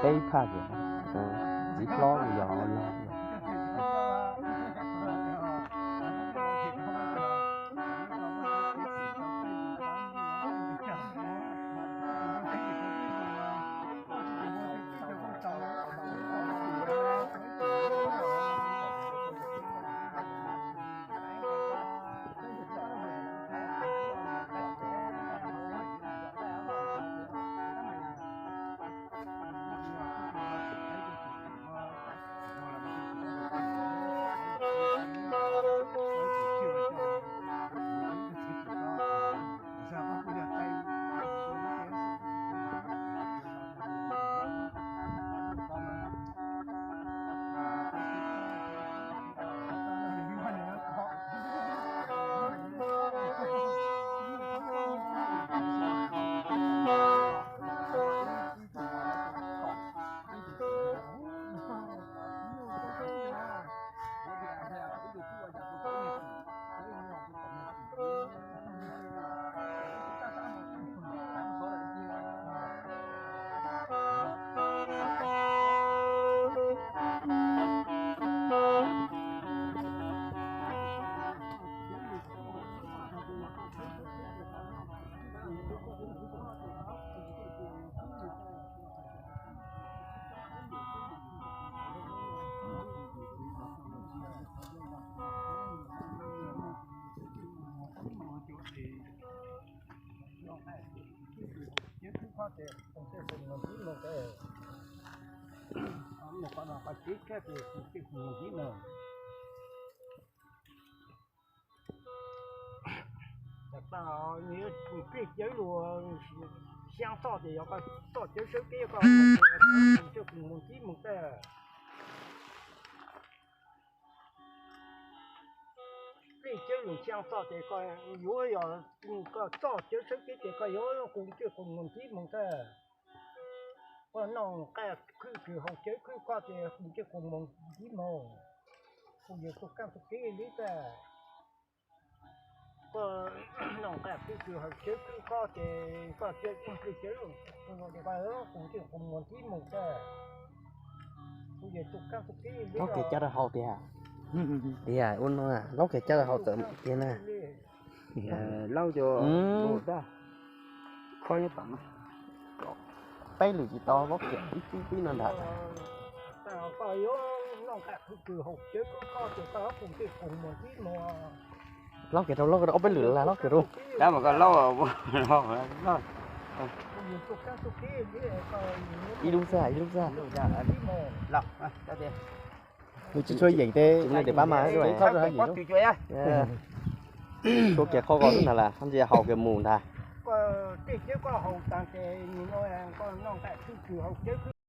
Teb phaj tias txiv hlob yog los. Pliag cawv lus xyaa txoj ces yog koj txoj cawv sawb keb koj mus tib mus tag. Pliag cawv lus xyaa txoj ces koj yuav yog koj txoj cawv sawb keb ces koj yuav qus ntsej qus muag ntxiv moog tag. Koj noj nqaij khwj kws haus cawv khwj koj ces qus ntsej qus muag ntxiv moog. Kuv yuav tug kaab tug kev li tag. Koj noj nqaij khwj kws haus cawv khwj koj ces koj cia pliag cawv lus ces koj qus ntsej qus muag ntxiv moog tag. Kuv yuav tug kaab tug kev li. Laub kiag cab rau haus tiag. Tiag ua no, laub kiag cab rau haus txawm tiag na. Laub cov dag, koj nyob tom no. Peb lwm tsis tau, laub kiag ib tib pib no ntag. Laub kiag rau, laub kiag rau, ob peb lwm lawm, laub kiag rau. Tab mas koj laub, ib lub xwb, ib lub xwb. Nws tsis tshua yeem tes nws pab mas txhob rau yeem. Tsuas kiag qhov ko xwb ntag las, tab sis haus kiag mus ntag.